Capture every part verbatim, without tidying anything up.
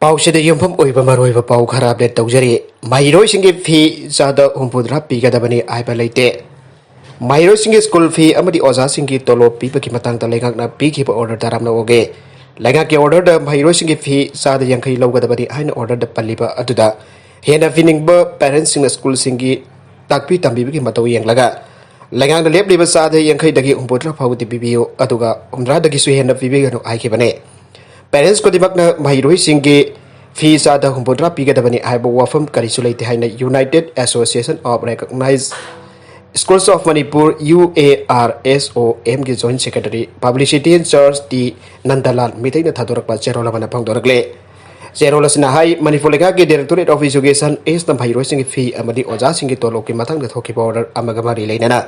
ꯄꯥꯎꯁꯤꯗ ꯌꯨꯝꯐꯝ ꯑꯣꯏꯕ ꯃꯔꯨꯑꯣꯏꯕ ꯄꯥꯎ ꯈꯔ ꯑꯞꯗꯦꯠ ꯇꯧꯖꯔꯤ꯫ ꯃꯍꯩꯔꯣꯏꯁꯤꯡꯒꯤ ꯐꯤ ꯆꯥꯗ ꯍꯨꯝꯐꯨꯇꯔꯥ ꯄꯤꯒꯗꯕꯅꯤ ꯍꯥꯏꯕ ꯂꯩꯇꯦ꯫ ꯃꯍꯩꯔꯣꯏꯁꯤꯡꯒꯤ ꯁ꯭ꯀꯨꯜ ꯐꯤ ꯑꯃꯗꯤ ꯑꯣꯖꯥꯁꯤꯡꯒꯤ ꯇꯣꯂꯣꯞ ꯄꯤꯕꯒꯤ ꯃꯇꯥꯡꯗ ꯂꯩꯉꯥꯛꯅ ꯄꯤꯈꯤꯕ ꯑꯣꯔꯗꯔ ꯇꯔꯥꯝꯅ ꯑꯣꯛꯑꯦ꯫ ꯂꯩꯉꯥꯛꯀꯤ ꯑꯣꯔꯗꯔꯗ ꯃꯍꯩꯔꯣꯏꯁꯤꯡꯒꯤ ꯐꯤ ꯆꯥꯗ ꯌꯥꯡꯈꯩ ꯂꯧꯒꯗꯕꯅꯤ ꯍꯥꯏꯅ ꯑꯣꯔꯗꯔꯗ ꯄꯜꯂꯤꯕ ꯑꯗꯨꯗ ꯍꯦꯟꯅ ꯄꯤꯅꯤꯡꯕ ꯄꯦꯔꯦꯟꯁꯁꯤꯡꯅ ꯁ꯭ꯀꯨꯜꯁꯤꯡꯒꯤ ꯇꯥꯛꯄꯤ ꯇꯝꯕꯤꯕꯒꯤ ꯃꯇꯧ ꯌꯦꯡꯂꯒ ꯂꯩꯉꯥꯛꯅ ꯂꯦꯞꯂꯤꯕ ꯆꯥꯗ ꯌꯥꯡꯈꯩꯗꯒꯤ ꯍꯨꯝꯐꯨꯇꯔꯥ ꯐꯥꯎꯕꯗꯤ ꯄꯤꯕꯤꯌꯨ, ꯑꯗꯨꯒ ꯍꯨꯝꯗ꯭ꯔꯥꯗꯒꯤꯁꯨ ꯍꯦꯟꯅ ꯄꯤꯕꯤꯒꯅꯨ ꯍꯥꯏꯈꯤꯕꯅꯤ꯫ ꯄꯦꯔꯦꯟꯁ ꯈꯨꯗꯤꯡꯃꯛꯅ ꯃꯍꯩꯔꯣꯏꯁꯤꯡꯒꯤ ꯐꯤ ꯆꯥꯗ ꯍꯨꯝꯐꯨꯇꯔꯥ ꯄꯤꯒꯗꯕꯅꯤ ꯍꯥꯏꯕ ꯋꯥꯐꯝ ꯀꯔꯤꯁꯨ ꯂꯩꯇꯦ ꯍꯥꯏꯅ United Association of Recognized Schools of Manipur, U A R S O M ꯒꯤ Joint Secretary Publicity in Charge T Nandalal ꯃꯤꯇꯩꯅ ꯊꯥꯗꯣꯔꯛꯄ ꯆꯦꯔꯣꯜ ꯑꯃꯅ ꯐꯣꯡꯗꯣꯔꯛꯂꯦ꯫ ꯆꯦꯔꯣꯜ ꯑꯁꯤꯅ ꯍꯥꯏ, ꯃꯅꯤꯄꯨꯔ ꯂꯩꯉꯥꯛꯀꯤ Directorate of Education ꯅ ꯃꯍꯩꯔꯣꯏꯁꯤꯡꯒꯤ ꯐꯤ ꯑꯃꯗꯤ ꯑꯣꯖꯥꯁꯤꯡꯒꯤ ꯇꯣꯂꯣꯞꯀꯤ ꯃꯇꯥꯡꯗ ꯊꯣꯛꯈꯤꯕ ꯑꯣꯔꯗꯔ ꯑꯃꯒ ꯃꯔꯤ ꯂꯩꯅꯅ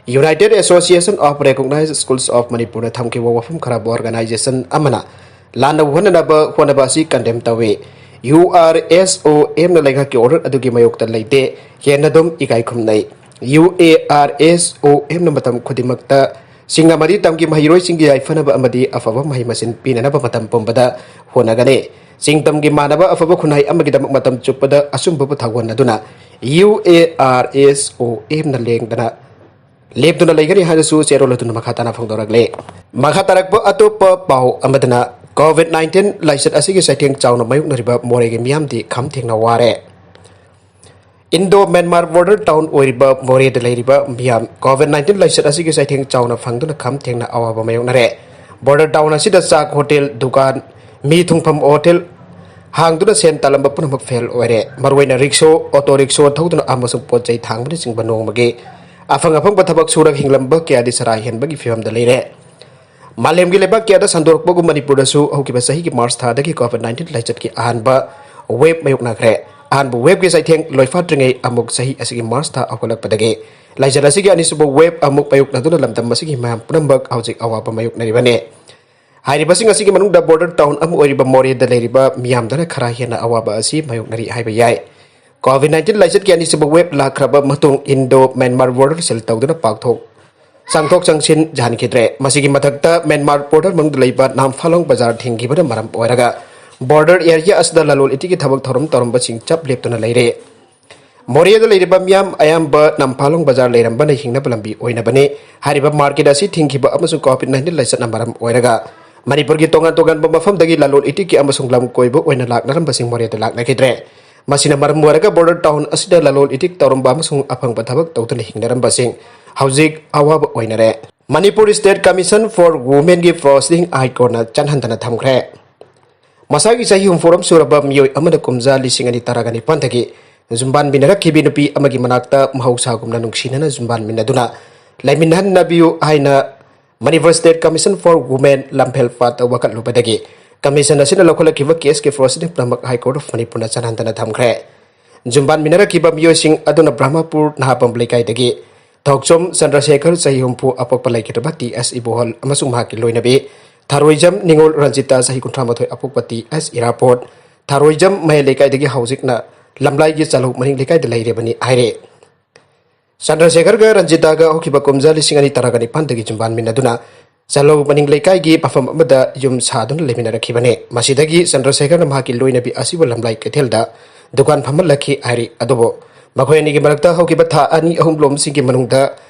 United Association of Recognized Schools ofꯃꯅꯤꯄꯨꯔꯅ ꯊꯝꯈꯤꯕ ꯋꯥꯐꯝ ꯈꯔꯕꯨ ꯑꯣꯔꯒꯅꯥꯏꯖꯦꯁꯟ ꯑꯃꯅ ꯂꯥꯟꯅ ꯍꯣꯠꯅꯅꯕ ꯍꯣꯠꯅꯕ ꯑꯁꯤ ꯀꯟꯗꯦꯝ ꯇꯧꯏ꯫ URSOM ꯅ ꯂꯩꯉꯥꯛꯀꯤ ꯑꯣꯔꯗꯔ ꯑꯗꯨꯒꯤ ꯃꯥꯌꯣꯛꯇ ꯂꯩꯇꯦ, ꯍꯦꯟꯅ ꯑꯗꯨꯝ ꯏꯀꯥꯏ ꯈꯨꯝꯅꯩ꯫ UARSOM ꯅ ꯃꯇꯝ ꯈꯨꯗꯤꯡꯃꯛꯇ ꯁꯤꯡ ꯑꯃꯗꯤ ꯇꯝꯒꯤ ꯃꯍꯩꯔꯣꯏꯁꯤꯡꯒꯤ ꯌꯥꯏꯐꯅꯕ ꯑꯃꯗꯤ ꯑꯐꯕ ꯃꯍꯩ ꯃꯁꯤꯡ ꯄꯤꯅꯅꯕ ꯃꯇꯝ ꯄꯨꯝꯕꯗ ꯍꯣꯠꯅꯒꯅꯤ꯫ ꯆꯤꯡ ꯇꯝꯒꯤ ꯃꯥꯟꯅꯕ ꯑꯐꯕ ꯈꯨꯟꯅꯥꯏ ꯑꯃꯒꯤꯗꯃꯛ ꯃꯇꯝ ꯆꯨꯞꯄꯗ ꯑꯆꯨꯝꯕꯕꯨ ꯊꯧꯒꯣꯟꯅꯗꯨꯅ UARSOM ꯅ ꯂꯦꯡꯗꯅ ꯂꯦꯞꯇꯨꯅ ꯂꯩꯒꯅꯤ ꯍꯥꯏꯅꯁꯨ ꯆꯦꯔꯣꯜ ꯑꯗꯨꯅ ꯃꯈꯥ ꯇꯥꯅ ꯐꯣꯡꯗꯣꯔꯛꯂꯦ꯫ ꯃꯈꯥ ꯇꯥꯔꯛꯄ ꯑꯇꯣꯞꯄ ꯄꯥꯎ ꯑꯃꯗꯅ COVID nineteen ꯂꯥꯏꯆꯠ ꯑꯁꯤꯒꯤ ꯆꯩꯊꯦꯡ ꯆꯥꯎꯅ ꯃꯥꯌꯣꯛꯅꯔꯤꯕ ꯃꯣꯔꯦꯒꯤ ꯃꯤꯌꯥꯝꯗꯤ ꯈꯝ ꯊꯦꯡꯅ ꯋꯥꯔꯦ꯫ ꯏꯟꯗꯣ ꯃ꯭ꯌꯥꯟꯃꯥꯔ ꯕꯣꯔꯗꯔ ꯇꯥꯎꯟ ꯑꯣꯏꯔꯤꯕ ꯃꯣꯔꯦꯗ ꯂꯩꯔꯤꯕ ꯃꯤꯌꯥꯝ COVID nineteen ꯂꯥꯏꯆꯠ ꯑꯁꯤꯒꯤ ꯆꯩꯊꯦꯡ ꯆꯥꯎꯅ ꯐꯪꯗꯨꯅ ꯈꯝ ꯊꯦꯡꯅ ꯑꯋꯥꯕ ꯃꯥꯌꯣꯛꯅꯔꯦ꯫ ꯕꯣꯔꯗꯔ ꯇꯥꯎꯟ ꯑꯁꯤꯗ ꯆꯥꯛ ꯍꯣꯇꯦꯜ, ꯗꯨꯀꯥꯟ, ꯃꯤ ꯊꯨꯡꯐꯝ ꯍꯣꯇꯦꯜ ꯍꯥꯡꯗꯨꯅ ꯁꯦꯟ ꯇꯥꯜꯂꯝꯕ ꯄꯨꯝꯅꯃꯛ ꯐꯦꯜ ꯑꯣꯏꯔꯦ꯫ ꯃꯔꯨꯑꯣꯏꯅ ꯔꯤꯛꯁꯣ, ꯑꯣꯇꯣ ꯔꯤꯛꯁꯣ ꯊꯧꯗꯨꯅ ꯑꯃꯁꯨꯡ ꯄꯣꯠ ꯆꯩ ꯊꯥꯡꯕꯅꯆꯤꯡꯕ ꯅꯣꯡꯃꯒꯤ ꯑꯐꯪ ꯑꯐꯪꯕ ꯊꯕꯛ ꯁꯨꯔꯒ ꯍꯤꯡꯂꯝꯕ ꯀꯌꯥꯗꯤ ꯆꯔꯥ ꯍꯦꯟꯕꯒꯤ ꯐꯤꯕꯝꯗ ꯂꯩꯔꯦ꯫ ꯃꯥꯂꯦꯝꯒꯤ ꯂꯩꯕꯥꯛ ꯀꯌꯥꯗ ꯁꯟꯗꯣꯔꯛꯄꯒꯨꯝ ꯃꯅꯤꯄꯨꯔꯗꯁꯨ ꯍꯧꯈꯤꯕ ꯆꯍꯤꯒꯤ ꯃꯥꯔꯆ ꯊꯥꯗꯒꯤ COVID nineteen ꯂꯥꯏꯆꯠꯀꯤ ꯑꯍꯥꯟꯕ ꯋꯦꯕ ꯃꯥꯌꯣꯛꯅꯈ꯭ꯔꯦ꯫ ꯑꯍꯥꯟꯕ ꯋꯦꯕꯀꯤ ꯆꯩꯊꯦꯡ ꯂꯣꯏꯐꯥꯠꯇ꯭ꯔꯤꯉꯩ ꯑꯃꯨꯛ ꯆꯍꯤ ꯑꯁꯤꯒꯤ ꯃꯥꯔꯆ ꯊꯥ ꯍꯧꯒꯠꯂꯛꯄꯗꯒꯤ ꯂꯥꯏꯆꯠ ꯑꯁꯤꯒꯤ ꯑꯅꯤꯁꯨꯕ ꯋꯦꯕ ꯑꯃꯨꯛ ꯃꯥꯌꯣꯛꯅꯗꯨꯅ ꯂꯝꯗꯝ ꯑꯁꯤꯒꯤ ꯃꯌꯥꯝ ꯄꯨꯝꯅꯃꯛ ꯍꯧꯖꯤꯛ ꯑꯋꯥꯕ ꯃꯥꯌꯣꯛꯅꯔꯤꯕꯅꯤ꯫ ꯍꯥꯏꯔꯤꯕꯁꯤꯡ ꯑꯁꯤꯒꯤ ꯃꯅꯨꯡꯗ ꯕꯣꯔꯗꯔ ꯇꯥꯎꯟ ꯑꯃ ꯑꯣꯏꯔꯤꯕ ꯃꯣꯔꯦꯗ ꯂꯩꯔꯤꯕ ꯃꯤꯌꯥꯝꯗꯅ ꯈꯔ ꯍꯦꯟꯅ ꯑꯋꯥꯕ ꯑꯁꯤ ꯃꯥꯌꯣꯛꯅꯔꯤ ꯍꯥꯏꯕ ꯌꯥꯏ꯫ COVID nineteen ꯂꯥꯏꯆꯠꯀꯤ ꯑꯅꯤꯁꯨꯕ ꯋꯦꯕ ꯂꯥꯛꯈ꯭ꯔꯕ ꯃꯇꯨꯡ ꯏꯟꯗꯣ ꯃ꯭ꯌꯥꯟꯃꯥꯔ ꯕꯣꯔꯗꯔ ꯁꯤꯜ ꯇꯧꯗꯨꯅ ꯄꯥꯛꯊꯣꯛ ꯆꯪꯊꯣꯛ ꯆꯪꯁꯤꯟ ꯌꯥꯍꯟꯈꯤꯗ꯭ꯔꯦ꯫ ꯃꯁꯤꯒꯤ ꯃꯊꯛꯇ ꯃ꯭ꯌꯥꯟꯃꯥꯔ ꯕꯣꯔꯗꯔ ꯃꯅꯨꯡꯗ ꯂꯩꯕ ꯅꯥꯝꯐꯥꯂꯣꯡ ꯕꯖꯥꯔ ꯊꯤꯡꯈꯤꯕꯅ ꯃꯔꯝ ꯑꯣꯏꯔꯒ ꯕꯣꯔꯗꯔ ꯑꯦꯔꯤꯌꯥ ꯑꯁꯤꯗ ꯂꯂꯣꯟ ꯏꯇꯤꯛꯀꯤ ꯊꯕꯛ ꯊꯧꯔꯝ ꯇꯧꯔꯝꯕꯁꯤꯡ ꯆꯞ ꯂꯦꯞꯇꯨꯅ ꯂꯩꯔꯦ꯫ ꯃꯣꯔꯦꯗ ꯂꯩꯔꯤꯕ ꯃꯤꯌꯥꯝ ꯑꯌꯥꯝꯕ ꯅꯝꯐꯥꯂꯣꯡ ꯕꯖꯥꯔ ꯂꯩꯔꯝꯕꯅ ꯍꯤꯡꯅꯕ ꯂꯝꯕꯤ ꯑꯣꯏꯅꯕꯅꯤ꯫ ꯍꯥꯏꯔꯤꯕ ꯃꯥꯔꯀꯦꯠ ꯑꯁꯤ ꯊꯤꯡꯈꯤꯕ ꯑꯃꯁꯨꯡ ꯀꯣꯚꯤꯗ ꯅꯥꯏꯟꯇꯤꯟ ꯂꯥꯏꯆꯠꯅ ꯃꯔꯝ ꯑꯣꯏꯔꯒ ꯃꯅꯤꯄꯨꯔꯒꯤ ꯇꯣꯉꯥꯟ ꯇꯣꯉꯥꯟꯕ ꯃꯐꯝꯗꯒꯤ ꯂꯂꯣꯟ ꯏꯇꯤꯛꯀꯤ ꯑꯃꯁꯨꯡ ꯂꯝ ꯀꯣꯏꯕ ꯑꯣꯏꯅ ꯂꯥꯛꯅꯔꯝꯕꯁꯤꯡ ꯃꯣꯔꯦꯗ ꯂꯥꯛꯅꯈꯤꯗ꯭ꯔꯦ꯫ ꯃꯁꯤꯅ ꯃꯔꯝ ꯑꯣꯏꯔꯒ ꯕꯣꯔꯗꯔ ꯇꯥꯎꯟ ꯑꯁꯤꯗ ꯂꯂꯣꯟ ꯏꯇꯤꯛ ꯇꯧꯔꯝꯕ ꯑꯃꯁꯨꯡ ꯑꯐꯪꯕ ꯊꯕꯛ ꯇꯧꯗꯨꯅ ꯍꯤꯡꯅꯔꯝꯕꯁꯤꯡ ꯍꯧꯖꯤꯛ ꯑꯋꯥꯕ ꯑꯣꯏꯅꯔꯦ꯫ ꯃꯅꯤꯄꯨꯔ ꯁ꯭ꯇꯦꯠ ꯀꯃꯤꯁꯟ ꯐꯣꯔ ꯋꯨꯃꯦꯟꯒꯤ ꯄ꯭ꯔꯣꯁꯤꯗꯤꯡ ꯍꯥꯏ ꯀꯣꯔꯠꯅ ꯆꯠꯍꯟꯗꯅ ꯊꯝꯈ꯭ꯔꯦ꯫ ꯃꯁꯥꯒꯤ ꯆꯍꯤ ꯍꯨꯝꯐꯨ ꯁꯨꯔꯕ ꯃꯤꯑꯣꯏ ꯑꯃꯅ ꯀꯨꯝꯖꯥ ꯂꯤꯁꯤꯡ ꯑꯅꯤ ꯇꯔꯥꯒ ꯅꯤꯄꯥꯟꯗꯒꯤ ꯌꯨꯝꯕꯥꯟꯃꯤꯟꯅꯔꯛꯈꯤꯕꯤ ꯅꯨꯄꯤ ꯑꯃꯒꯤ ꯃꯅꯥꯛꯇ ꯃꯍꯧꯁꯥꯒꯨꯝꯅ ꯅꯨꯡꯁꯤꯅꯅ ꯌꯨꯝꯕꯥꯟꯃꯤꯟꯅꯗꯨꯅ ꯂꯩꯃꯤꯟꯅꯍꯟꯅꯕꯤꯌꯨ ꯍꯥꯏꯅ Manipur state commission for women ꯂꯝꯐꯦꯜ ꯄꯥꯠꯇ ꯋꯥꯀꯠꯂꯨꯕꯗꯒꯤ ꯀꯃꯤꯁꯟ ꯑꯁꯤꯅ ꯂꯧꯈꯠꯂꯛꯈꯤꯕ ꯀꯦꯁꯀꯤ ꯄ꯭ꯔꯣꯁꯤꯗꯤꯡ ꯄꯨꯝꯅꯃꯛ ꯍꯥꯏ ꯀꯣꯔꯠ ꯑꯣꯐ ꯃꯅꯤꯄꯨꯔꯅ ꯆꯠꯍꯟꯗꯅ ꯊꯝꯈ꯭ꯔꯦ꯫ ꯌꯨꯝꯕꯥꯟꯃꯤꯟꯅꯔꯛꯈꯤꯕ ꯃꯤꯑꯣꯏꯁꯤꯡ ꯑꯗꯨꯅ ꯕ꯭ꯔꯍꯃꯄꯨꯔ ꯅꯍꯥꯄꯝ ꯂꯩꯀꯥꯏꯗꯒꯤ ꯊꯣꯛꯆꯣꯝ ꯆꯟꯗ꯭ꯔꯁꯦꯈꯔ ꯆꯍꯤ ꯍꯨꯝꯐꯨ ꯑꯄꯣꯛꯄ ꯂꯩꯈꯤꯗ꯭ꯔꯕ ꯇꯤ ꯑꯦꯁ ꯏꯕꯣꯍꯜ ꯑꯃꯁꯨꯡ ꯃꯍꯥꯛꯀꯤ ꯂꯣꯏꯅꯕꯤ ꯊꯥꯔꯣꯏꯖꯝ ꯅꯤꯉꯣꯜ ꯔꯟꯖꯤꯇꯥ ꯆꯍꯤ ꯀꯨꯟꯊ꯭ꯔꯥ ꯃꯥꯊꯣꯏ ꯑꯄꯣꯛꯄ ꯇꯤ ꯑꯦꯁ ꯏꯔꯥꯄꯣꯠ ꯊꯥꯔꯣꯏꯖꯝ ꯃꯌꯥꯏ ꯂꯩꯀꯥꯏꯗꯒꯤ ꯍꯧꯖꯤꯛꯅ ꯂꯝꯂꯥꯏꯒꯤ ꯆꯥꯂꯧ ꯃꯅꯤꯡ ꯂꯩꯀꯥꯏꯗ ꯂꯩꯔꯤꯕꯅꯤ ꯍꯥꯏꯔꯦ꯫ ꯆꯟꯗ꯭ꯔꯁꯦꯈꯔꯒ ꯔꯟꯖꯤꯇꯥꯒ ꯍꯧꯈꯤꯕ ꯀꯨꯝꯖꯥ ꯂꯤꯁꯤꯡ ꯑꯅꯤ ꯇꯔꯥꯒ ꯅꯤꯄꯥꯟꯗꯒꯤ ꯌꯨꯝꯕꯥꯟꯃꯤꯟꯅꯗꯨꯅ ꯆꯥꯂꯧ ꯃꯅꯤꯡ ꯂꯩꯀꯥꯏꯒꯤ ꯃꯐꯝ ꯑꯃꯗ ꯌꯨꯝ ꯁꯥꯗꯨꯅ ꯂꯩꯃꯤꯟꯅꯔꯛꯈꯤꯕꯅꯤ꯫ ꯃꯁꯤꯗꯒꯤ ꯆꯟꯗ꯭ꯔꯁꯦꯈꯔꯅ ꯃꯍꯥꯛꯀꯤ ꯂꯣꯏꯅꯕꯤ ꯑꯁꯤꯕꯨ ꯂꯝꯂꯥꯏ ꯀꯩꯊꯦꯜꯗ ꯗꯨꯀꯥꯟ ꯐꯝꯍꯜꯂꯛꯈꯤ ꯍꯥꯏꯔꯤ꯫ ꯑꯗꯨꯕꯨ ꯃꯈꯣꯏ ꯑꯅꯤꯒꯤ ꯃꯔꯛꯇ ꯍꯧꯈꯤꯕ ꯊꯥ ꯑꯅꯤ ꯑꯍꯨꯝ ꯂꯣꯝꯁꯤꯡꯒꯤ ꯃꯅꯨꯡꯗ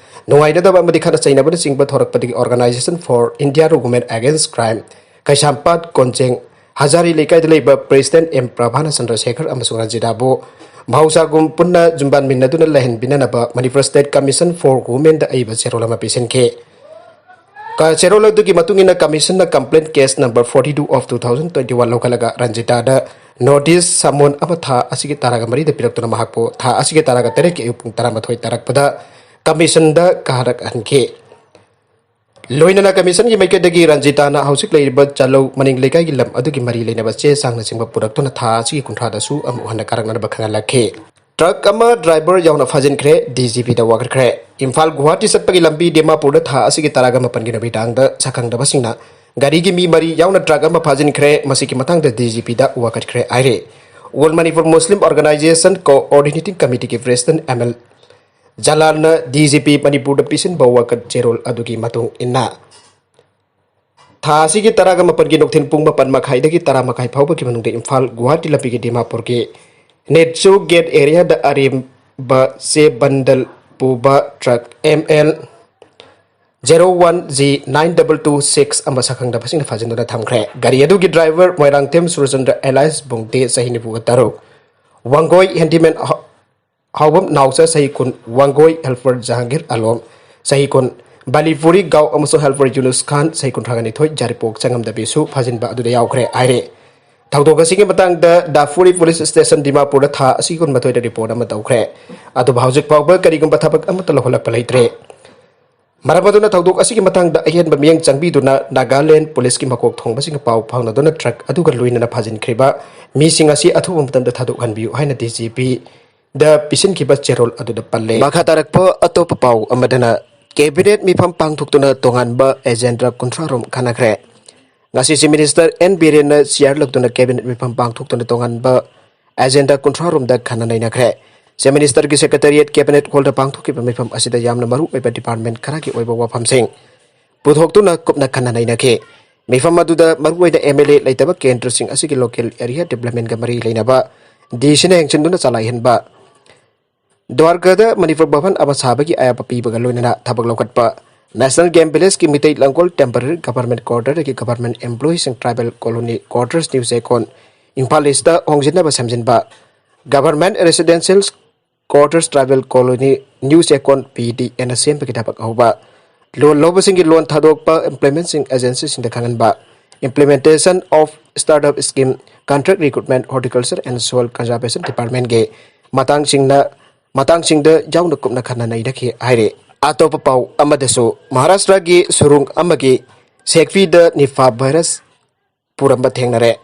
ꯅꯨꯡꯉꯥꯏꯅꯗꯕ ꯑꯃꯗꯤ ꯈꯠꯅ ꯆꯩꯅꯕꯅꯆꯤꯡꯕ ꯊꯣꯔꯛꯄꯗꯒꯤ Organisation for India Women Against Crime ꯀꯩꯁꯥꯝꯄꯥꯠ ꯀꯣꯟꯖꯦꯡ ꯍꯖꯥꯔꯤ ꯂꯩꯀꯥꯏꯗ ꯂꯩꯕ ꯄ꯭ꯔꯦꯁꯤꯗꯦꯟꯠ ꯑꯦꯝ ꯄ꯭ꯔꯚꯥꯅ ꯆꯟꯗ꯭ꯔꯁꯦꯈꯔ ꯑꯃꯁꯨꯡ ꯔꯟꯖꯤꯇꯥꯕꯨ ꯃꯍꯧꯁꯥꯒꯨꯝ ꯄꯨꯟꯅ ꯌꯨꯝꯕꯥꯟꯃꯤꯟꯅꯗꯨꯅ ꯂꯩꯍꯟꯕꯤꯅꯅꯕ ꯃꯅꯤꯄꯨꯔ ꯁ꯭ꯇꯦꯠ ꯀꯃꯤꯁꯟ ꯐꯣꯔ ꯋꯨꯃꯦꯟꯗ ꯑꯏꯕ ꯆꯦꯔꯣꯜ ꯑꯃ ꯄꯤꯁꯤꯟꯈꯤ꯫ ꯀ-, ꯆꯦꯔꯣꯜ ꯑꯗꯨꯒꯤ ꯃꯇꯨꯡ ꯏꯟꯅ ꯀꯃꯤꯁꯟꯅ complaint case number forty two of two thousand twenty one ꯂꯧꯈꯠꯂꯒ ꯔꯟꯖꯤꯇꯥꯗ ꯅꯣꯇꯤꯁ ꯁꯃꯣꯟ ꯑꯃ ꯊꯥ ꯑꯁꯤꯒꯤ ꯇꯔꯥꯒ ꯃꯔꯤꯗ ꯄꯤꯔꯛꯇꯨꯅ ꯃꯍꯥꯛꯄꯨ ꯊꯥ ꯑꯁꯤꯒꯤ ꯇꯔꯥꯒ ꯇꯔꯦꯠꯀꯤ ꯑꯌꯨꯛ ꯄꯨꯡ ꯇꯔꯥꯃꯥꯊꯣꯏ ꯇꯥꯔꯛꯄꯗ ꯀꯃꯤꯁꯟꯗ ꯀꯥꯔꯛꯍꯟꯈꯤ꯫ ꯂꯣꯏꯅꯅ ꯀꯃꯤꯁꯟꯒꯤ ꯃꯥꯏꯀꯩꯗꯒꯤ ꯔꯟꯖꯤꯇꯥꯅ ꯍꯧꯖꯤꯛ ꯂꯩꯔꯤꯕ ꯆꯥꯂꯧ ꯃꯅꯤꯡ ꯂꯩꯀꯥꯏꯒꯤ ꯂꯝ ꯑꯗꯨꯒꯤ ꯃꯔꯤ ꯂꯩꯅꯕ ꯆꯦ ꯆꯥꯡꯅꯆꯤꯡꯕ ꯄꯨꯔꯛꯇꯨꯅ ꯊꯥ ꯑꯁꯤꯒꯤ ꯀꯨꯟꯊ꯭ꯔꯥꯗꯁꯨ ꯑꯃꯨꯛ ꯍꯟꯅ ꯀꯥꯔꯛꯅꯅꯕ ꯈꯪꯍꯜꯂꯛꯈꯤ꯫ ꯇ꯭ꯔꯛ ꯑꯃ ꯗ꯭ꯔꯥꯏꯚꯔ ꯌꯥꯎꯅ ꯐꯥꯖꯤꯟꯈ꯭ꯔꯦ, ꯗꯤ ꯖꯤ ꯄꯤꯗ ꯋꯥꯀꯠꯈ꯭ꯔꯦ꯫ ꯏꯝꯐꯥꯜ ꯒꯨꯋꯥꯍꯥꯇꯤ ꯆꯠꯄꯒꯤ ꯂꯝꯕꯤ ꯗꯤꯃꯥꯄꯨꯔꯗ ꯊꯥ ꯑꯁꯤꯒꯤ ꯇꯔꯥꯒ ꯃꯥꯄꯟꯒꯤ ꯅꯨꯃꯤꯗꯥꯡꯗ ꯁꯛꯈꯪꯗꯕꯁꯤꯡꯅ ꯒꯥꯔꯤꯒꯤ ꯃꯤ ꯃꯔꯤ ꯌꯥꯎꯅ ꯇ꯭ꯔꯛ ꯑꯃ ꯐꯥꯖꯤꯟꯈ꯭ꯔꯦ꯫ ꯃꯁꯤꯒꯤ ꯃꯇꯥꯡꯗ ꯗꯤ ꯖꯤ ꯄꯤꯗ ꯋꯥꯀꯠꯈ꯭ꯔꯦ ꯍꯥꯏꯔꯤ꯫ All Manipur Muslim Organisation Coordinating Committeeꯒꯤ ꯄ꯭ꯔꯦꯁꯤꯗꯦꯟꯠ ꯑꯦꯝ ꯑꯦꯜ ꯖꯂꯥꯜꯅ ꯗꯤ ꯖꯤ ꯄꯤ ꯃꯅꯤꯄꯨꯔꯗ ꯄꯤꯁꯤꯟꯕ ꯋꯥꯀꯠ ꯆꯦꯔꯣꯜ ꯑꯗꯨꯒꯤ ꯃꯇꯨꯡ ꯏꯟꯅ ꯊꯥ ꯑꯁꯤꯒꯤ ꯇꯔꯥꯒ ꯃꯥꯄꯟꯒꯤ ꯅꯨꯡꯊꯤꯜ ꯄꯨꯡ ꯃꯥꯄꯟ ꯃꯈꯥꯏꯗꯒꯤ ꯇꯔꯥ ꯃꯈꯥꯏ ꯐꯥꯎꯕꯒꯤ ꯃꯅꯨꯡꯗ ꯏꯝꯐꯥꯜ ꯒꯨꯋꯥꯍꯥꯇꯤ ꯂꯝꯕꯤꯒꯤ ꯗꯤꯃꯥꯄꯨꯔꯒꯤ ꯅꯦꯆꯨ ꯒꯦꯠ ꯑꯦꯔꯤꯌꯥꯗ ꯑꯔꯦꯝꯕ ꯆꯦ ꯕꯟꯗꯜ ꯄꯨꯕ truck M L zero one G nine double two six ꯑꯃ ꯁꯛꯈꯪꯗꯕꯁꯤꯡꯅ ꯐꯥꯖꯤꯟꯗꯨꯅ ꯊꯝꯈ꯭ꯔꯦ꯫ ꯒꯥꯔꯤ ꯑꯗꯨꯒꯤ ꯗ꯭ꯔꯥꯏꯚꯔ ꯃꯣꯏꯔꯥꯡꯊꯦꯝ ꯁꯨꯔꯆꯟꯗ꯭ꯔ alias ꯕꯨꯡꯗꯦ, ꯆꯍꯤ ꯅꯤꯐꯨꯒ ꯇꯔꯨꯛ, ꯋꯥꯡꯒꯣꯏ ꯍꯦꯟꯗꯤꯃꯦꯟ ꯍꯥꯎꯕꯝ ꯅꯥꯎꯆꯥ, ꯆꯍꯤ ꯀꯨꯟ, ꯋꯥꯡꯒꯣꯏ ꯍꯦꯜꯄꯔ ꯖꯍꯥꯡꯒꯤꯔ ꯑꯂꯣꯝ, ꯆꯍꯤ ꯀꯨꯟ, ꯕꯥꯂꯤꯄꯨꯔꯤ ꯒꯥꯎ ꯑꯃꯁꯨꯡ ꯍꯦꯜꯄꯔ ꯌꯨꯅꯨꯁ ꯈꯥꯟ, ꯆꯍꯤ ꯀꯨꯟꯊ꯭ꯔꯥꯒ ꯅꯤꯊꯣꯏ, ꯌꯥꯔꯤꯄꯣꯛ ꯆꯪꯉꯝꯗꯕꯤꯁꯨ ꯐꯥꯖꯤꯟꯕ ꯑꯗꯨꯗ ꯌꯥꯎꯈ꯭ꯔꯦ ꯍꯥꯏꯔꯦ꯫ ꯊꯧꯗꯣꯛ ꯑꯁꯤꯒꯤ ꯃꯇꯥꯡꯗ ꯗꯥꯐꯨꯔꯤ ꯄꯨꯂꯤꯁ ꯁ꯭ꯇꯦꯁꯟ ꯗꯤꯃꯥꯄꯨꯔꯗ ꯊꯥ ꯑꯁꯤꯒꯤ ꯀꯨꯟꯃꯥꯊꯣꯏꯗ ꯔꯤꯄꯣꯔꯠ ꯑꯃ ꯇꯧꯈ꯭ꯔꯦ꯫ ꯑꯗꯨꯕꯨ ꯍꯧꯖꯤꯛ ꯐꯥꯎꯕ ꯀꯔꯤꯒꯨꯝꯕ ꯊꯕꯛ ꯑꯃꯠꯇ ꯂꯧꯈꯠꯂꯛꯄ ꯂꯩꯇ꯭ꯔꯦ꯫ ꯃꯔꯝ ꯑꯗꯨꯅ ꯊꯧꯗꯣꯛ ꯑꯁꯤꯒꯤ ꯃꯇꯥꯡꯗ ꯑꯍꯦꯟꯕ ꯃꯤꯠꯌꯦꯡ ꯆꯪꯕꯤꯗꯨꯅ ꯅꯥꯒꯥꯂꯦꯟ ꯄꯨꯂꯤꯁꯀꯤ ꯃꯀꯣꯛ ꯊꯣꯡꯕꯁꯤꯡꯒ ꯄꯥꯎ ꯐꯥꯎꯅꯗꯨꯅ ꯇ꯭ꯔꯛ ꯑꯗꯨꯒ ꯂꯣꯏꯅꯅ ꯐꯥꯖꯤꯟꯈ꯭ꯔꯤꯕ ꯃꯤꯁꯤꯡ ꯑꯁꯤ ꯑꯊꯨꯕ ꯃꯇꯝꯗ ꯊꯥꯗꯣꯛꯍꯟꯕꯤꯌꯨ ꯍꯥꯏꯅ DGP ꯗ ꯄꯤꯁꯤꯟꯈꯤꯕ ꯆꯦꯔꯣꯜ ꯑꯗꯨꯗ ꯄꯜꯂꯦ꯫ ꯃꯈꯥ ꯇꯥꯔꯛꯄ ꯑꯇꯣꯞꯄ ꯄꯥꯎ ꯑꯃꯗꯅ, ꯀꯦꯕꯤꯅꯦꯠ ꯃꯤꯐꯝ ꯄꯥꯡꯊꯣꯛꯇꯨꯅ ꯇꯣꯉꯥꯟꯕ ꯑꯦꯖꯦꯟꯗꯥ ꯀꯨꯟꯊ꯭ꯔꯥ ꯔꯣꯝ ꯈꯟꯅꯈ꯭ꯔꯦ꯫ ꯉꯁꯤ ꯆꯤꯐ ꯃꯤꯅꯤꯁꯇꯔ ꯑꯦꯟ ꯕꯤꯔꯦꯟꯅ ꯆꯤꯌꯥꯔ ꯂꯧꯗꯨꯅ ꯀꯦꯕꯤꯅꯦꯠ ꯃꯤꯐꯝ ꯄꯥꯡꯊꯣꯛꯇꯨꯅ ꯇꯣꯉꯥꯟꯕ ꯑꯦꯖꯦꯟꯗꯥ ꯀꯨꯟꯊ꯭ꯔꯥ ꯔꯣꯝꯗ ꯈꯟꯅ ꯅꯩꯅꯈ꯭ꯔꯦ꯫ ꯆꯤꯐ ꯃꯤꯅꯤꯁꯇꯔꯒꯤ ꯁꯦꯀ꯭ꯔꯦꯇꯔꯤꯌꯦꯠ ꯀꯦꯕꯤꯅꯦꯠ ꯍꯣꯜꯗ ꯄꯥꯡꯊꯣꯛꯈꯤꯕ ꯃꯤꯐꯝ ꯑꯁꯤꯗ ꯌꯥꯝꯅ ꯃꯔꯨꯑꯣꯏꯕ ꯗꯤꯄꯥꯔꯠꯃꯦꯟ ꯈꯔꯒꯤ ꯑꯣꯏꯕ ꯋꯥꯐꯝꯁꯤꯡ ꯄꯨꯊꯣꯛꯇꯨꯅ ꯀꯨꯞꯅ ꯈꯟꯅ ꯅꯩꯅꯈꯤ꯫ ꯃꯤꯐꯝ ꯑꯗꯨꯗ ꯃꯔꯨꯑꯣꯏꯅ MLA ꯂꯩꯇꯕ ꯀꯦꯟꯗ꯭ꯔꯁꯤꯡ ꯑꯁꯤꯒꯤ ꯂꯣꯀꯦꯜ ꯑꯦꯔꯤꯌꯥ ꯗꯤꯕ꯭ꯂꯞꯃꯦꯟꯒ ꯃꯔꯤ ꯂꯩꯅꯕ DCꯅ ꯌꯦꯡꯁꯤꯟꯗꯨꯅ ꯆꯂꯥꯏꯍꯟꯕ, ꯗ꯭ꯋꯥꯔꯀꯥꯗ ꯃꯅꯤꯄꯨꯔ ꯚꯕꯟ ꯑꯃ ꯁꯥꯕꯒꯤ ꯑꯌꯥꯕ ꯄꯤꯕꯒ ꯂꯣꯏꯅꯅ ꯊꯕꯛ ꯂꯧꯈꯠꯄ, ꯅꯦꯁꯅꯦꯜ ꯒꯦꯝ ꯚꯤꯂꯦꯖꯀꯤ ꯃꯤꯇꯩ ꯂꯥꯡꯒꯣꯜ ꯇꯦꯝꯄꯔꯔꯤ ꯒꯚꯔꯟꯃꯦꯟꯠ ꯀ꯭ꯋꯥꯔꯇꯔꯗꯒꯤ ꯒꯚꯔꯟꯃꯦꯟꯠ ꯑꯦꯝꯄ꯭ꯂꯣꯌꯤꯁꯤꯡ tribal colony quarters new Chekon Imphal east ꯍꯣꯡꯖꯤꯟꯅꯕ ꯁꯦꯝꯖꯤꯟꯕ, government residential quarters tribal colony new Chekon PDAꯅ ꯁꯦꯝꯕꯒꯤ ꯊꯕꯛ ꯍꯧꯕ, ꯂꯣꯟ ꯂꯧꯕꯁꯤꯡꯒꯤ ꯂꯣꯟ ꯊꯥꯗꯣꯛꯄ, ꯏꯝꯄ꯭ꯂꯤꯃꯦꯟꯠꯁꯤꯡ ꯑꯦꯖꯦꯟꯁꯤꯁꯤꯡꯗ ꯈꯪꯍꯟꯕ, implementation of startup scheme, contract recruitment, horticulture and soil conservation departmentꯀꯤ ꯃꯇꯥꯡꯁꯤꯡꯅ ꯃꯇꯥꯡꯁꯤꯡꯗ ꯌꯥꯎꯅ ꯀꯨꯞꯅ ꯈꯟꯅ ꯅꯩꯅꯈꯤ ꯍꯥꯏꯔꯤ꯫ ꯑꯇꯣꯞꯄ ꯄꯥꯎ ꯑꯃꯗꯁꯨ, ꯃꯍꯥꯔꯥꯁꯇ꯭ꯔꯒꯤ ꯁꯨꯔꯨꯡ ꯑꯃꯒꯤ ꯁꯦꯛꯐꯤꯗ ꯅꯤꯐꯥ ꯚꯥꯏꯔꯁ ꯄꯨꯔꯝꯕ ꯊꯦꯡꯅꯔꯦ꯫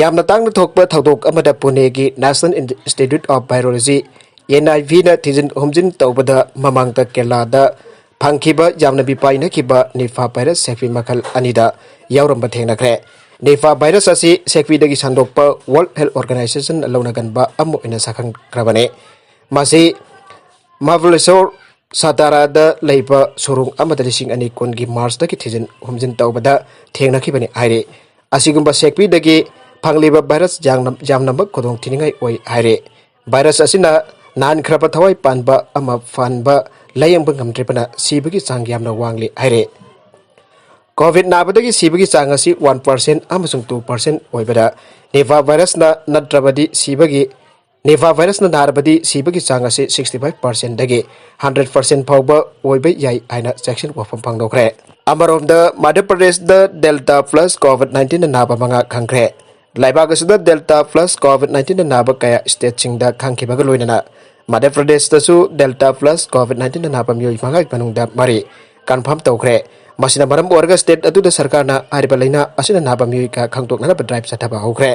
ꯌꯥꯝꯅ ꯇꯥꯡꯅ ꯊꯣꯛꯄ ꯊꯧꯗꯣꯛ ꯑꯃꯗ ꯄꯨꯅꯦꯒꯤ National Institute of Virology, NIVꯅ ꯊꯤꯖꯤꯟ ꯍꯨꯝꯖꯤꯟ ꯇꯧꯕꯗ ꯃꯃꯥꯡꯗ ꯀꯦꯔꯂꯥꯗ ꯐꯪꯈꯤꯕ ꯌꯥꯝꯅ ꯃꯤꯄꯥꯏꯅꯈꯤꯕ ꯅꯤꯐꯥ ꯚꯥꯏꯔꯁ ꯁꯦꯛꯐꯤ ꯃꯈꯜ ꯑꯅꯤꯗ ꯌꯥꯎꯔꯝꯕ ꯊꯦꯡꯅꯈ꯭ꯔꯦ꯫ ꯅꯤꯐꯥ ꯚꯥꯏꯔꯁ ꯑꯁꯤ ꯁꯦꯛꯐꯤꯗꯒꯤ ꯁꯟꯗꯣꯛꯄ ꯋꯥꯔꯜꯗ ꯍꯦꯜꯊ ꯑꯣꯔꯒꯅꯥꯏꯖꯦꯁꯟꯅ ꯂꯧꯅꯒꯟꯕ ꯑꯃ ꯑꯣꯏꯅ ꯁꯛꯈꯪꯈ꯭ꯔꯕꯅꯤ꯫ ꯃꯁꯤ ꯃꯥꯕꯂꯦꯁꯣꯔ ꯁꯥꯇꯥꯔꯥꯗ ꯂꯩꯕ ꯁꯣꯔꯨꯡ ꯑꯃꯗ ꯂꯤꯁꯤꯡ ꯑꯅꯤ ꯀꯨꯟꯒꯤ ꯃꯥꯔꯆꯇꯒꯤ ꯊꯤꯖꯤꯟ ꯍꯨꯝꯖꯤꯟ ꯇꯧꯕꯗ ꯊꯦꯡꯅꯈꯤꯕꯅꯤ ꯍꯥꯏꯔꯤ꯫ ꯑꯁꯤꯒꯨꯝꯕ ꯁꯦꯛꯄꯤꯗꯒꯤ ꯐꯪꯂꯤꯕ ꯚꯥꯏꯔꯁ ꯌꯥꯝꯅ-, ꯌꯥꯝꯅꯃꯛ ꯈꯨꯗꯣꯡ ꯊꯤꯅꯤꯡꯉꯥꯏ ꯑꯣꯏ ꯍꯥꯏꯔꯤ꯫ ꯚꯥꯏꯔꯁ ꯑꯁꯤꯅ ꯅꯥꯟꯈ꯭ꯔꯕ ꯊꯋꯥꯏ ꯄꯥꯟꯕ ꯑꯃ ꯐꯍꯟꯕ ꯂꯥꯌꯦꯡꯕ ꯉꯝꯗ꯭ꯔꯤꯕꯅ ꯁꯤꯕꯒꯤ ꯆꯥꯡ ꯌꯥꯝꯅ ꯋꯥꯡꯂꯤ ꯍꯥꯏꯔꯤ꯫ ꯀꯣꯚꯤꯗ ꯅꯥꯕꯗꯒꯤ ꯁꯤꯕꯒꯤ ꯆꯥꯡ ꯑꯁꯤ ꯋꯥꯟ ꯄꯥꯔꯁꯦꯟ ꯑꯃꯁꯨꯡ ꯇꯨ ꯄꯥꯔꯁꯦꯟ ꯑꯣꯏꯕꯗ, ꯅꯤꯄꯥ ꯚꯥꯏꯔꯁꯅ ꯅꯠꯇ꯭ꯔꯕꯗꯤ ꯁꯤꯕꯒꯤ, ꯅꯤꯄꯥ ꯚꯥꯏꯔꯁꯅ ꯅꯥꯔꯕꯗꯤ ꯁꯤꯕꯒꯤ ꯆꯥꯡ ꯑꯁꯤ ꯁꯤꯛꯁꯇꯤ ꯐꯥꯏꯚ ꯄꯥꯔꯁꯦꯟꯗꯒꯤ ꯍꯟꯗ꯭ꯔꯦꯠ ꯄꯥꯔꯁꯦꯟ ꯐꯥꯎꯕ ꯑꯣꯏꯕ ꯌꯥꯏ ꯍꯥꯏꯅ ꯆꯦꯛꯁꯤꯟ ꯋꯥꯐꯝ ꯐꯣꯡꯗꯣꯛꯈ꯭ꯔꯦ꯫ ꯑꯃꯔꯣꯝꯗ, ꯃꯙ꯭ꯌ ꯄ꯭ꯔꯗꯦꯁꯇ ꯗꯦꯜꯇꯥ ꯄ꯭ꯂꯁ ꯀꯣꯚꯤꯗ ꯅꯥꯏꯟꯇꯤꯟꯅ ꯅꯥꯕ ꯃꯉꯥ ꯈꯪꯈ꯭ꯔꯦ꯫ ꯂꯩꯕꯥꯛ ꯑꯁꯤꯗ ꯗꯦꯜꯇꯥ ꯄ꯭ꯂꯁ ꯀꯣꯚꯤꯗ ꯅꯥꯏꯟꯇꯤꯟꯅ ꯅꯥꯕ ꯀꯌꯥ ꯁ꯭ꯇꯦꯠꯁꯤꯡꯗ ꯈꯪꯈꯤꯕꯒ ꯂꯣꯏꯅꯅ ꯃꯙ꯭ꯌ ꯄ꯭ꯔꯗꯦꯁꯇꯁꯨ ꯗꯦꯜꯇꯥ ꯄ꯭ꯂꯁ ꯀꯣꯚꯤꯗ ꯅꯥꯏꯟꯇꯤꯟꯅ ꯅꯥꯕ ꯃꯤꯑꯣꯏ ꯃꯉꯥꯒꯤ ꯃꯅꯨꯡꯗ ꯃꯔꯤ ꯀꯟꯐꯥꯔꯝ ꯇꯧꯈ꯭ꯔꯦ꯫ ꯃꯁꯤꯅ ꯃꯔꯝ ꯑꯣꯏꯔꯒ ꯁ꯭ꯇꯦꯠ ꯑꯗꯨꯗ ꯁꯔꯀꯥꯔꯅ ꯍꯥꯏꯔꯤꯕ ꯂꯥꯏꯅꯥ ꯑꯁꯤꯅ ꯅꯥꯕ ꯃꯤꯑꯣꯏ ꯀꯌꯥ ꯈꯪꯗꯣꯛꯅꯅꯕ ꯗ꯭ꯔꯥꯏꯚ ꯆꯠꯊꯕ ꯍꯧꯈ꯭ꯔꯦ꯫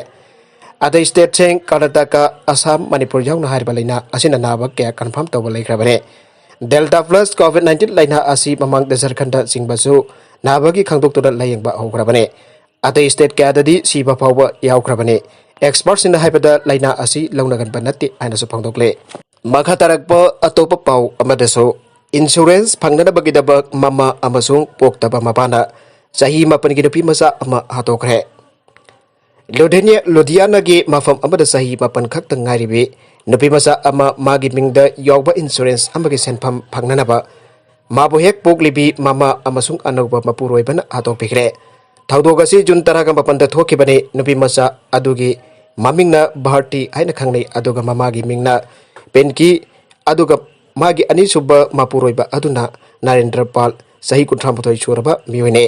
ꯑꯇꯩ ꯁ꯭ꯇꯦꯠꯁꯤꯡ ꯀꯔꯅꯥꯇꯀꯥ, ꯑꯁꯥꯝ, ꯃꯅꯤꯄꯨꯔ ꯌꯥꯎꯅ ꯍꯥꯏꯔꯤꯕ ꯂꯥꯏꯅꯥ ꯑꯁꯤꯅ ꯅꯥꯕ ꯀꯌꯥ ꯀꯟꯐꯥꯔꯝ ꯇꯧꯕ ꯂꯩꯈ꯭ꯔꯕꯅꯤ꯫ ꯗꯦꯜꯇꯥ ꯄ꯭ꯂꯁ ꯀꯣꯚꯤꯗ ꯅꯥꯏꯟꯇꯤꯟ ꯂꯥꯏꯅꯥ ꯑꯁꯤ ꯃꯃꯥꯡꯗ ꯖꯔꯈꯟꯗ ꯆꯤꯡꯕꯁꯨ ꯅꯥꯕꯒꯤ ꯈꯪꯗꯣꯛꯇꯨꯅ ꯂꯥꯌꯦꯡꯕ ꯍꯧꯈ꯭ꯔꯕꯅꯤ꯫ ꯑꯇꯩ ꯁ꯭ꯇꯦꯠ ꯀꯌꯥꯗꯗꯤ ꯁꯤꯕ ꯐꯥꯎꯕ ꯌꯥꯎꯈ꯭ꯔꯕꯅꯤ꯫ ꯑꯦꯛꯁꯄꯔꯠꯁꯤꯡꯅ ꯍꯥꯏꯕꯗ ꯂꯥꯏꯅꯥ ꯑꯁꯤ ꯂꯧꯅꯒꯟꯕ ꯅꯠꯇꯦ ꯍꯥꯏꯅꯁꯨ ꯐꯣꯡꯗꯣꯛꯂꯤ꯫ ꯃꯈꯥ ꯇꯥꯔꯛꯄ ꯑꯇꯣꯞꯄ ꯄꯥꯎ ꯑꯃꯗꯁꯨ, ꯏꯟꯁꯨꯔꯦꯟꯁ ꯐꯪꯅꯅꯕꯒꯤꯗꯃꯛ ꯃꯃꯥ ꯑꯃꯁꯨꯡ ꯄꯣꯛꯇꯕ ꯃꯄꯥꯅ ꯆꯍꯤ ꯃꯥꯄꯟꯒꯤ ꯅꯨꯄꯤ ꯃꯆꯥ ꯑꯃ ꯍꯥꯠꯇꯣꯛꯈ꯭ꯔꯦ꯫ ꯂꯨꯙꯤꯅꯤꯌꯥ-, ꯂꯨꯙꯤꯌꯥꯅꯥꯒꯤ ꯃꯐꯝ ꯑꯃꯗ ꯆꯍꯤ ꯃꯥꯄꯟ ꯈꯛꯇ ꯉꯥꯏꯔꯤꯕꯤ ꯅꯨꯄꯤ ꯃꯆꯥ ꯑꯃ ꯃꯥꯒꯤ ꯃꯤꯡꯗ ꯌꯥꯎꯕ ꯏꯟꯁꯨꯔꯦꯟꯁ ꯑꯃꯒꯤ ꯁꯦꯟꯐꯝ ꯐꯪꯅꯅꯕ ꯃꯥꯕꯨ ꯍꯦꯛ ꯄꯣꯛꯂꯤꯕꯤ ꯃꯃꯥ ꯑꯃꯁꯨꯡ ꯑꯅꯧꯕ ꯃꯄꯨꯔꯣꯏꯕꯅ ꯍꯥꯠꯇꯣꯛꯄꯤꯈ꯭ꯔꯦ꯫ ꯊꯧꯗꯣꯛ ꯑꯁꯤ ꯖꯨꯟ ꯇꯔꯥꯒ ꯃꯥꯄꯟꯗ ꯊꯣꯛꯈꯤꯕꯅꯤ꯫ ꯅꯨꯄꯤ ꯃꯆꯥ ꯑꯗꯨꯒꯤ ꯃꯃꯤꯡꯅ ꯚꯥꯔꯇꯤ ꯍꯥꯏꯅ ꯈꯪꯅꯩ, ꯑꯗꯨꯒ ꯃꯃꯥꯒꯤ ꯃꯤꯡꯅ ꯄꯤꯟꯀꯤ, ꯑꯗꯨꯒ ꯃꯥꯒꯤ ꯑꯅꯤꯁꯨꯕ ꯃꯄꯨꯔꯣꯏꯕ ꯑꯗꯨꯅ ꯅꯔꯦꯟꯗ꯭ꯔ ꯄꯥꯜ, ꯆꯍꯤ ꯀꯨꯟꯊ꯭ꯔꯥ ꯃꯥꯊꯣꯏ ꯁꯨꯔꯕ ꯃꯤꯑꯣꯏꯅꯤ꯫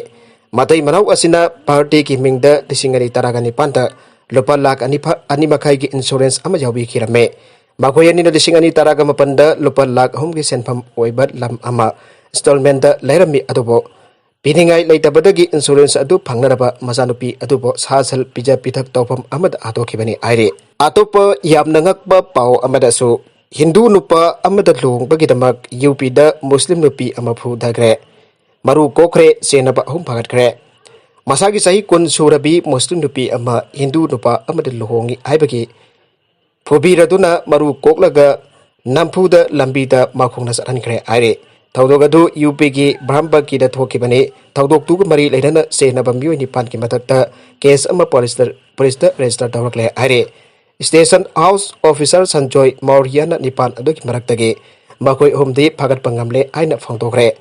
ꯃꯇꯩ ꯃꯅꯥꯎ ꯑꯁꯤꯅ ꯚꯥꯔꯇꯤꯒꯤ ꯃꯤꯡꯗ ꯂꯤꯁꯤꯡ ꯑꯅꯤ ꯇꯔꯥꯒ ꯅꯤꯄꯥꯟꯗ ꯂꯨꯄꯥ ꯂꯥꯈ ꯑꯅꯤ ꯐ-, ꯑꯅꯤ ꯃꯈꯥꯏꯒꯤ ꯏꯟꯁꯨꯔꯦꯟꯁ ꯑꯃ ꯌꯥꯎꯕꯤꯈꯤꯔꯝꯃꯤ꯫ ꯃꯈꯣꯏ ꯑꯅꯤꯅ ꯂꯤꯁꯤꯡ ꯑꯅꯤ ꯇꯔꯥꯒ ꯃꯥꯄꯟꯗ ꯂꯨꯄꯥ ꯂꯥꯈ ꯑꯍꯨꯝꯒꯤ ꯁꯦꯟꯐꯝ ꯑꯣꯏꯕ ꯂꯝ ꯑꯃ ꯏꯟꯁꯇꯣꯜꯃꯦꯟꯗ ꯂꯩꯔꯝꯃꯤ, ꯑꯗꯨꯕꯨ ꯄꯤꯅꯤꯡꯉꯥꯏ ꯂꯩꯇꯕꯗꯒꯤ ꯏꯟꯁꯨꯔꯦꯟꯁ ꯑꯗꯨ ꯐꯪꯅꯅꯕ ꯃꯆꯥꯅꯨꯄꯤ ꯑꯗꯨꯕꯨ ꯁꯥ ꯁꯟ ꯄꯤꯖ ꯄꯤꯊꯛ ꯇꯧꯐꯝ ꯑꯃꯗ ꯍꯥꯠꯇꯣꯛꯈꯤꯕꯅꯤ ꯍꯥꯏꯔꯤ꯫ ꯑꯇꯣꯞꯄ ꯌꯥꯝꯅ ꯉꯛꯄ ꯄꯥꯎ ꯑꯃꯗꯁꯨ, ꯍꯤꯟꯗꯨ ꯅꯨꯄꯥ ꯑꯃꯗ ꯂꯨꯍꯣꯡꯕꯒꯤꯗꯃꯛ ꯌꯨ ꯄꯤꯗ ꯃꯨꯁꯂꯤꯝ ꯅꯨꯄꯤ ꯑꯃ ꯐꯨꯊꯈ꯭ꯔꯦ꯫ ꯃꯔꯨ ꯀꯣꯛꯈ꯭ꯔꯦ, ꯆꯦꯟꯅꯕ ꯑꯍꯨꯝ ꯐꯥꯒꯠꯈ꯭ꯔꯦ꯫ ꯃꯁꯥꯒꯤ ꯆꯍꯤ ꯀꯨꯟ ꯁꯨꯔꯕꯤ ꯃꯨꯁꯂꯤꯝ ꯅꯨꯄꯤ ꯑꯃ ꯍꯤꯟꯗꯨ ꯅꯨꯄꯥ ꯑꯃꯗ ꯂꯨꯍꯣꯡꯉꯤ ꯍꯥꯏꯕꯒꯤ ꯐꯨꯕꯤꯔꯗꯨꯅ ꯃꯔꯨ ꯀꯣꯛꯂꯒ ꯅꯝꯐꯨꯗ ꯂꯝꯕꯤꯗ ꯃꯈꯣꯡꯅ ꯆꯠꯍꯟꯈ꯭ꯔꯦ ꯍꯥꯏꯔꯤ꯫ ꯊꯧꯗꯣꯛ ꯑꯗꯨ ꯌꯨ ꯄꯤꯒꯤ ꯕ꯭ꯔꯍꯝꯕꯀꯤꯗ ꯊꯣꯛꯈꯤꯕꯅꯤ꯫ ꯊꯧꯗꯣꯛꯇꯨꯒ ꯃꯔꯤ ꯂꯩꯅꯅ ꯆꯦꯟꯅꯕ ꯃꯤꯑꯣꯏ ꯅꯤꯄꯥꯟꯒꯤ ꯃꯊꯛꯇ ꯀꯦꯁ ꯑꯃ ꯄꯨꯂꯤꯁꯇ, ꯄꯨꯂꯤꯁꯇ ꯔꯦꯖꯤꯁꯇꯔ ꯇꯧꯔꯛꯂꯦ ꯍꯥꯏꯔꯤ꯫ ꯁ꯭ꯇꯦꯁꯟ ꯍꯥꯎꯁ ꯑꯣꯐꯤꯁꯔ ꯁꯟꯖꯣꯏ ꯃꯧꯔꯤꯌꯥꯅ ꯅꯤꯄꯥꯟ ꯑꯗꯨꯒꯤ ꯃꯔꯛꯇꯒꯤ ꯃꯈꯣꯏ ꯑꯍꯨꯝꯗꯤ ꯐꯥꯒꯠꯄ ꯉꯝꯂꯦ ꯍꯥꯏꯅ ꯐꯣꯡꯗꯣꯛꯈ꯭ꯔꯦ꯫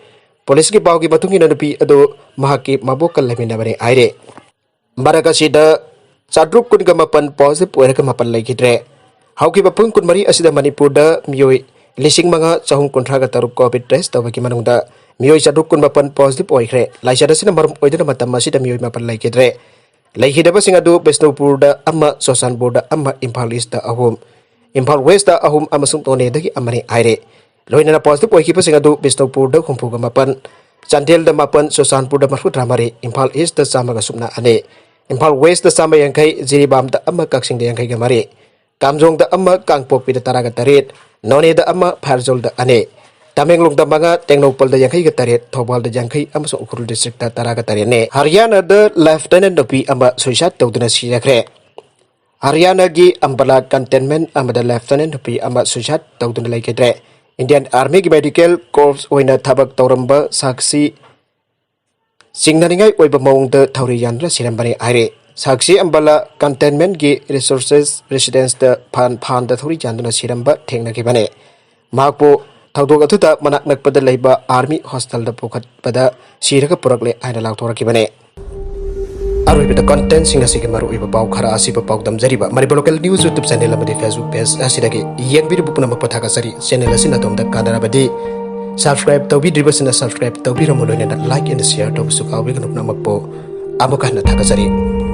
ꯄꯨꯂꯤꯁꯀꯤ ꯄꯥꯎꯒꯤ ꯃꯇꯨꯡ ꯏꯟꯅ ꯅꯨꯄꯤ ꯑꯗꯨ ꯃꯍꯥꯛꯀꯤ ꯃꯕꯣꯛꯀ ꯂꯩꯃꯤꯟꯅꯕꯅꯤ ꯍꯥꯏꯔꯤ꯫ ꯃꯔꯛ ꯑꯁꯤꯗ ꯆꯥꯇ꯭ꯔꯨꯛ ꯀꯨꯟꯒ ꯃꯥꯄꯟ ꯄꯣꯖꯤꯇꯤꯚ ꯑꯣꯏꯔꯒ ꯃꯥꯄꯟ ꯂꯩꯈꯤꯗ꯭ꯔꯦ꯫ ꯍꯧꯈꯤꯕ ꯄꯨꯡ ꯀꯨꯟꯃꯔꯤ ꯑꯁꯤꯗ ꯃꯅꯤꯄꯨꯔꯗ ꯃꯤꯑꯣꯏ ꯂꯤꯁꯤꯡ ꯃꯉꯥ ꯆꯍꯨꯝ ꯀꯨꯟꯊ꯭ꯔꯥꯒ ꯇꯔꯨꯛ ꯀꯣꯚꯤꯗ ꯇꯦꯁ ꯇꯧꯕꯒꯤ ꯃꯅꯨꯡꯗ ꯃꯤꯑꯣꯏ ꯆꯥꯇ꯭ꯔꯨꯛ ꯀꯨꯟꯃꯥꯄꯟ ꯄꯣꯖꯤꯇꯤꯚ ꯑꯣꯏꯈ꯭ꯔꯦ꯫ ꯂꯥꯏꯆꯠ ꯑꯁꯤꯅ ꯃꯔꯝ ꯑꯣꯏꯗꯨꯅ ꯃꯇꯝ ꯑꯁꯤꯗ ꯃꯤꯑꯣꯏ ꯃꯥꯄꯟ ꯂꯩꯈꯤꯗ꯭ꯔꯦ꯫ ꯂꯩꯈꯤꯗꯕꯁꯤꯡ ꯑꯗꯨ ꯕꯤꯁꯅꯨꯄꯨꯔꯗ ꯑꯃ, ꯆꯨꯔꯆꯥꯟꯄꯨꯔꯗ ꯑꯃ, ꯏꯝꯐꯥꯜ ꯏꯁꯇ ꯑꯍꯨꯝ, ꯏꯝꯐꯥꯜ ꯋꯦꯁꯇ ꯑꯍꯨꯝ ꯑꯃꯁꯨꯡ ꯅꯣꯅꯦꯗꯒꯤ ꯑꯃꯅꯤ ꯍꯥꯏꯔꯦ꯫ ꯂꯣꯏꯅꯅ ꯄꯣꯖꯤꯇꯤꯚ ꯑꯣꯏꯈꯤꯕꯁꯤꯡ ꯑꯗꯨ ꯕꯤꯁꯅꯨꯄꯨꯔꯗ ꯍꯨꯝꯐꯨꯒ ꯃꯥꯄꯟ, ꯆꯥꯟꯗꯦꯜꯗ ꯃꯥꯄꯟ, ꯆꯨꯔꯆꯥꯟꯄꯨꯔꯗ ꯃꯔꯤꯐꯨꯇꯔꯥ ꯃꯔꯤ, ꯏꯝꯐꯥꯜ ꯏꯁꯇ ꯆꯥꯝꯃꯒ ꯁꯨꯞꯅ ꯑꯅꯤ, ꯏꯝꯐꯥꯜ ꯋꯦꯁꯇ ꯆꯥꯝꯃ ꯌꯥꯡꯈꯩ, ꯖꯤꯔꯤꯕꯥꯝꯗ ꯑꯃ, ꯀꯛꯆꯤꯡꯗ ꯌꯥꯡꯈꯩꯒ ꯃꯔꯤ, ꯀꯥꯝꯖꯣꯡꯗ ꯑꯃ, ꯀꯥꯡꯄꯣꯛꯄꯤꯗ ꯇꯔꯥꯒ ꯇꯔꯦꯠ, ꯅꯣꯅꯦꯗ ꯑꯃ, ꯐꯦꯔꯖꯣꯜꯗ ꯑꯅꯤ, ꯇꯃꯦꯡꯂꯣꯡꯗ ꯃꯉꯥ, ꯇꯦꯡꯅꯧꯄꯜꯗ ꯌꯥꯡꯈꯩꯒ ꯇꯔꯦꯠ, ꯊꯧꯕꯥꯜꯗ ꯌꯥꯡꯈꯩ ꯑꯃꯁꯨꯡ ꯎꯈ꯭ꯔꯨꯜ ꯗꯤꯁꯇ꯭ꯔꯤꯛꯇ ꯇꯔꯥꯒ ꯇꯔꯦꯠꯅꯤ꯫ ꯍꯔꯤꯌꯥꯅꯥꯗ ꯂꯦꯐꯇꯤꯅꯦꯟꯠ ꯅꯨꯄꯤ ꯑꯃ ꯁꯨꯏꯁꯥꯏꯗ ꯇꯧꯗꯨꯅ ꯁꯤꯖꯈ꯭ꯔꯦ꯫ ꯍꯔꯤꯌꯥꯅꯥꯒꯤ ꯑꯝꯕꯥꯂꯥ ꯀꯟꯇꯦꯟꯃꯦꯟꯠ ꯑꯃꯗ ꯂꯦꯐꯇꯤꯅꯦꯟꯠ ꯅꯨꯄꯤ ꯑꯃ ꯁꯨꯏꯁꯥꯏꯗ ꯇꯧꯗꯨꯅ ꯂꯩꯈꯤꯗ꯭ꯔꯦ꯫ ꯏꯟꯗꯤꯌꯟ ꯑꯥꯔꯃꯤꯒꯤ ꯃꯦꯗꯤꯀꯦꯜ ꯀꯣꯔꯞꯁ ꯑꯣꯏꯅ ꯊꯕꯛ ꯇꯧꯔꯝꯕ ꯁꯥꯛꯁꯤ ꯆꯤꯡꯅꯅꯤꯡꯉꯥꯏ ꯑꯣꯏꯕ ꯃꯑꯣꯡꯗ ꯊꯧꯔꯤ ꯌꯥꯟꯗꯨꯅ ꯁꯤꯔꯝꯕꯅꯤ ꯍꯥꯏꯔꯤ꯫ ꯁꯥꯛꯁꯤ ꯑꯝꯕꯥꯂꯥ ꯀꯟꯇꯦꯟꯃꯦꯟꯠꯀꯤ ꯔꯤꯁꯣꯔꯁꯦꯁ ꯔꯦꯁꯤꯗꯦꯟꯁꯇ ꯐꯥꯟ ꯐꯥꯟꯗ ꯊꯧꯔꯤ ꯌꯥꯟꯗꯨꯅ ꯁꯤꯔꯝꯕ ꯊꯦꯡꯅꯈꯤꯕꯅꯤ꯫ ꯃꯍꯥꯛꯄꯨ ꯊꯧꯗꯣꯛ ꯑꯗꯨꯗ ꯃꯅꯥꯛ ꯅꯛꯄꯗ ꯂꯩꯕ ꯑꯥꯔꯃꯤ ꯍꯣꯁꯇꯦꯜꯗ ꯄꯨꯈꯠꯄꯗ ꯁꯤꯔꯒ ꯄꯨꯔꯛꯂꯦ ꯍꯥꯏꯅ ꯂꯥꯎꯊꯣꯔꯛꯈꯤꯕꯅꯤ꯫ ꯑꯔꯣꯏꯕꯗ ꯀꯟꯇꯦꯟꯠꯁꯤꯡ ꯑꯁꯤꯒꯤ ꯃꯔꯨꯑꯣꯏꯕ ꯄꯥꯎ ꯈꯔ ꯑꯁꯤꯕꯨ ꯄꯥꯎꯗꯝꯖꯔꯤꯕ Manipur local news YouTube channel ꯑꯃꯗꯤ ꯐꯦꯁꯕꯨꯛ ꯄꯦꯖ ꯑꯁꯤꯗꯒꯤ ꯌꯦꯡꯕꯤꯔꯤꯕ ꯄꯨꯝꯅꯃꯛꯄꯨ ꯊꯥꯒꯠꯆꯔꯤ꯫ ꯆꯦꯅꯦꯜ ꯑꯁꯤꯅ ꯑꯗꯣꯝꯗ ꯀꯥꯟꯅꯔꯕꯗꯤ ꯁꯕꯁꯀ꯭ꯔꯥꯏꯕ ꯇꯧꯕꯤꯗ꯭ꯔꯤꯕꯁꯤꯡꯅ ꯁꯕꯁꯀ꯭ꯔꯥꯏꯕ ꯇꯧꯕꯤꯔꯝꯃꯨ, ꯂꯣꯏꯅꯅ ꯂꯥꯏꯛ ꯑꯦꯟ ꯁꯤꯌꯔ ꯇꯧꯕꯁꯨ ꯀꯥꯎꯕꯤꯒꯅꯨ꯫ ꯄꯨꯝꯅꯃꯛꯄꯨ ꯑꯃꯨꯛ ꯍꯟꯅ ꯊꯥꯒꯠꯆꯔꯤ꯫